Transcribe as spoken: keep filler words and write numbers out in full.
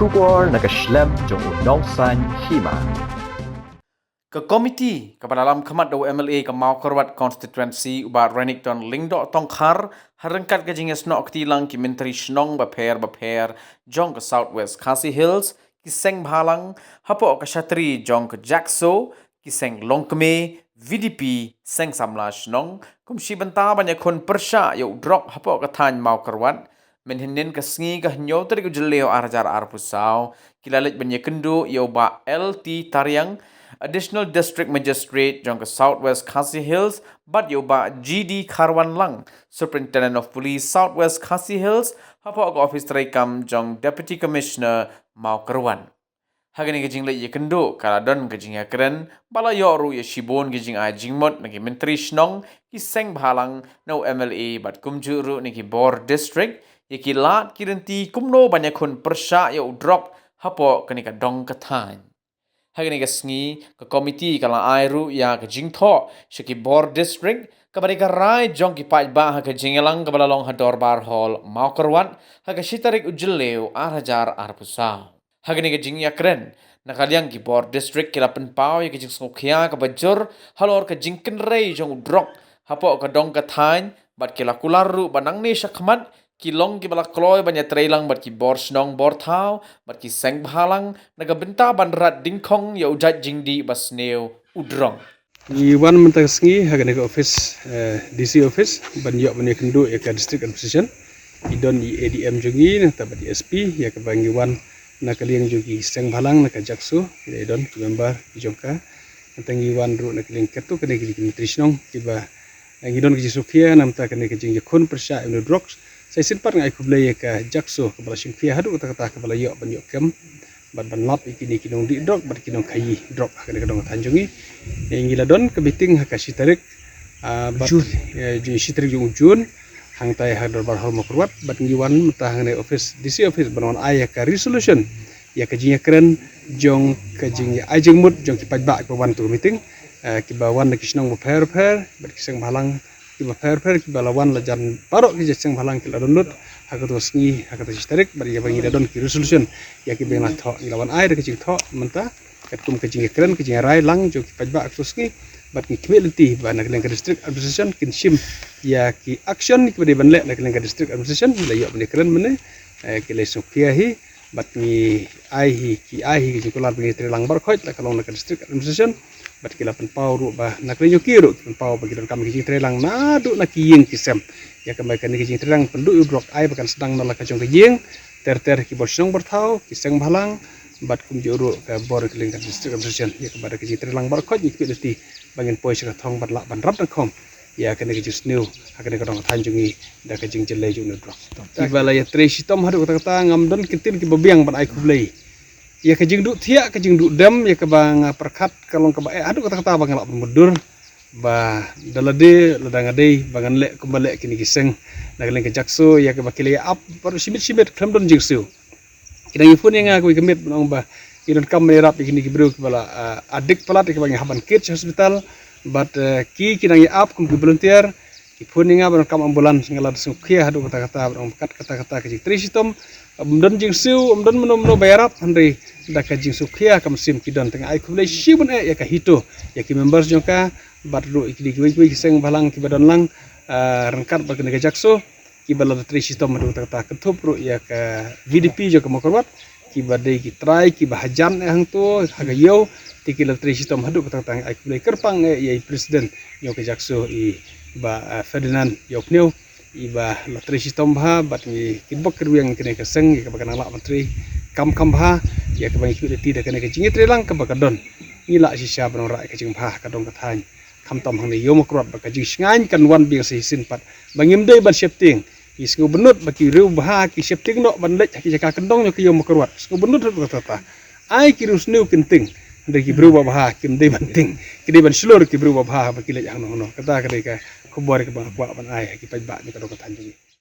Khubor na ka shlem jong u nongsan hima. Ka komiti kaba la lam khmat da u M L A ka Mawkyrwat constituency u Bah Renikton Lyngdoh Tongkhar, ha ryngkat ka jingïasnoh kti lang ki myntri shnong bapher bapher jong ka South West Khasi Hills, ki seng bhalang hapoh ka shatri jong ka JACSO, ki seng longkmie, V D P, seng samla shnong, kum shi bynta ban ïakhun pyrshah ïa u drok hapoh ka thaiñ Mawkyrwat. Mynhynnin ka sngi ka hynñiew tarik u Jylliew ar hajar arphew saw, ki la leit ban ïakynduh ïa u Bah L T Tariang, Additional District Magistrate jong ka South West Khasi Hills, bad ïa u Bah G D Kharwanlang, Superintendent of Police South West Khasi Hills, hapoh ka ophis treikam jong Deputy Commissioner Mawkyrwat. Ha kane ka jingleit ïakynduh ka la don ka jingïakren, ba la ïoh ruh ïa shibun ki jingai jingmut na ki myntri shnong, ki seng bhalang, na u M L A bad kumjuh ruh na ki bor district, ïa ki lad ki lynti kumno ban ïakhun pyrshah ïa u drok hapoh kane ka dong ka thaiñ. Ha kane ka sngi ka komiti ka la ai ruh ïa ka jingthoh sha ki bor district, kaba dei ka rai jong ki paidbah ha ka jingïalang kaba la long ha Dorbar Hall Mawkyrwat, ha ka shi tarik u Jylliew ar hajar arphew saw. Ha kane ka jingïakren, na ka liang ki bor district ki la pynpaw ïa ka jingsngewkhia kaba jur halor ka jingkynrei jong u drok hapoh ka dong ka thaiñ, bad ki la kular ruh ba nangne shakhmat ki long kiba la kloi ban ïatreilang bad ki bor shnong bor thaw bad ki seng bhalang, na ka bynta ban rat dyngkhong ïa u jait jingdih ba sniew u drok. Ngi wan mynta ka sngi ha kane ka office, eh, D C office, ban ïoh ban ïakynduh ïa ka district administration. I don i A D M jong ngi, nangta bad i S P, ïa kaba ngi wan na ka liang jong ki seng bhalang na ka JACSO, i don ki member jong ka. Nangta ngi wan ruh na ka liang katto katne ki myntri shnong, kiba, eh, ngi don ka jingsngewkhia namar kane ka jingïakhun pyrshah ïa u drok. Sa shisien pat nga ai khublei ïa ka JACSO kaba la shimkhia haduh katta katta kaba la ïoh ban ïoh kem bad ban lap ïa kine ki nongdih drok bad ki nongkhaïi drok ha kane ka dong ka thaiñ jong ngi. Ngi la don ka meeting ha ka shi tarik, ah, bad, eh, jong shi tarik jong u June, hangtai ha Dorbar Hall Mawkyrwat, bad ngi wan mynta hangne office, D C office, ban wan ai ïa ka resolution ïa ka jingïakren jong ka jingïa ai jingmut jong ki paidbah kiba wan to meeting, eh, kiba wan na ki shnong bapher bapher bad ki seng bhalang kiba pher pher kiba la wan la jan baroh ki jait seng bhalang ki la don lut ha kato sngi ha kato shi tarik, bad ïa ba ngi la don ki resolution ïa kiba ngi la thoh, ngi la wan ai da ka jingthoh mynta katkum ka jingïakren ka jingïarai lang jong ki paidbah ha kato sngi, bad ngi khmih lynti ba na ka liang ka district administration kin shim ïa ki action kiba dei ban leh na ka liang ka district administration. Ngi la ïoh ban ïakren mynne, eh, ki la sngewkhia hi, bad ngi ai hi, ki ai hi ka jingkular ba ngi treilang baroh khoit la ka long na ka district administration, bad ki la pynpaw ruh ba na ka liang jong ki ruh ki pynpaw ba ki donkam ki jingtreilang naduh na ki ïing ki sem. Ïa kaba kane ka jingtreilang pynduh ïa u drok ai ba kan sdang na la ka jong ka ïing, ter ter ki bor shnong bor thaw, ki seng bhalang, bad kumjuh ruh ka bor ka liang ka district administration. Ïa kaba da ka jingtreilang baroh khoit ngi khmih lynti ba ngin poi sha ka thong bad lah ban rap dang khong ïa kane ka jingsniew ha kane ka dong ka thaiñ jong ngi da ka jingjyllei jong u drok. Kiba la ïatrei shitom haduh katta katta, ngam don ki ktien kiba biang ban ai khublei. Ïa ka jingduh thiah, ka jingduh dem, ïa kaba nga pyrkhat ka long kaba eh haduh katta katta ba nga lah ban mutdur ba da lade lada nga dei ba ngan leh kumba leh kine ki seng na ka liang ka JACSO, ïa kaba ki la ïa ap baroh shimiet shimiet khlem don jingsiew. Ki dang ïa phone ïa nga kawei ka miet ban ong ba ngi donkam ban ïarap ïa kine ki briew kiba la, ah, adik palat, ïa kiba ngi hap ban kit sha hospital. Bad, eh, ki, ki dang ïa ap kum ki volunteer, ki phone ïa nga ba donkam ambulance. Nga la sngewkhia haduh katta katta, ba ong kat katta katta ka jingtrei shitom. Ym don jingsiew, ym don mano mano ba ïarap, hynrei da ka jingsngewkhia ka mynsiem ki don. Te nga ai khublei shibun eh ïa ka HITO, ïa ki members jong ka, bad ruh ïa kine kiwei kiwei ki seng bhalang kiba don lang, ah, ryngkat bad kane ka JACSO, kiba la trei shitom haduh katta katta, kynthup ruh ïa ka VDP jong ka Mawkyrwat, kiba dei ki trai kiba hajan eh hangto ha ka ïew, te ki la trei shitom haduh katta katta. Ai khublei kyrpang eh ïa i president jong ka JACSO, i Bah, ah, Ferdinand Ïewphniaw, iba la trei shitom bha bad ngi kitbok kitrwiang kane ka seng, ïa kaba ka nang lah ban trei kam kham bha, ïa kaba ngi khmih lynti da kane ka jingïatreilang kaba ka don. Ngi lah shisha ban wanrah ïa ka jingbha ha ka dong ka thaiñ. Khamtam hangne ïew Mawkyrwat ba ka jingshngaiñ kan wan biang sa shisien pat. Ba ngim dei ban sheptieng. Ngi sngewbynnud ba ki briew bha ki sheptieng noh ban leit ha ki jaka kyndong jong ka ïew Mawkyrwat. Sngewbynnud haduh katta katta. Ai ki riewsniew kin tieng. Hynrei ki briew babha kim dei ban tieng. Ki dei ban shlur ki briew babha ba ki leit hangno hangno. Kata ka dei ka khubor kaba nga kwah ban ai ha ki paidbah jong ka dong ka thaiñ jong ngi.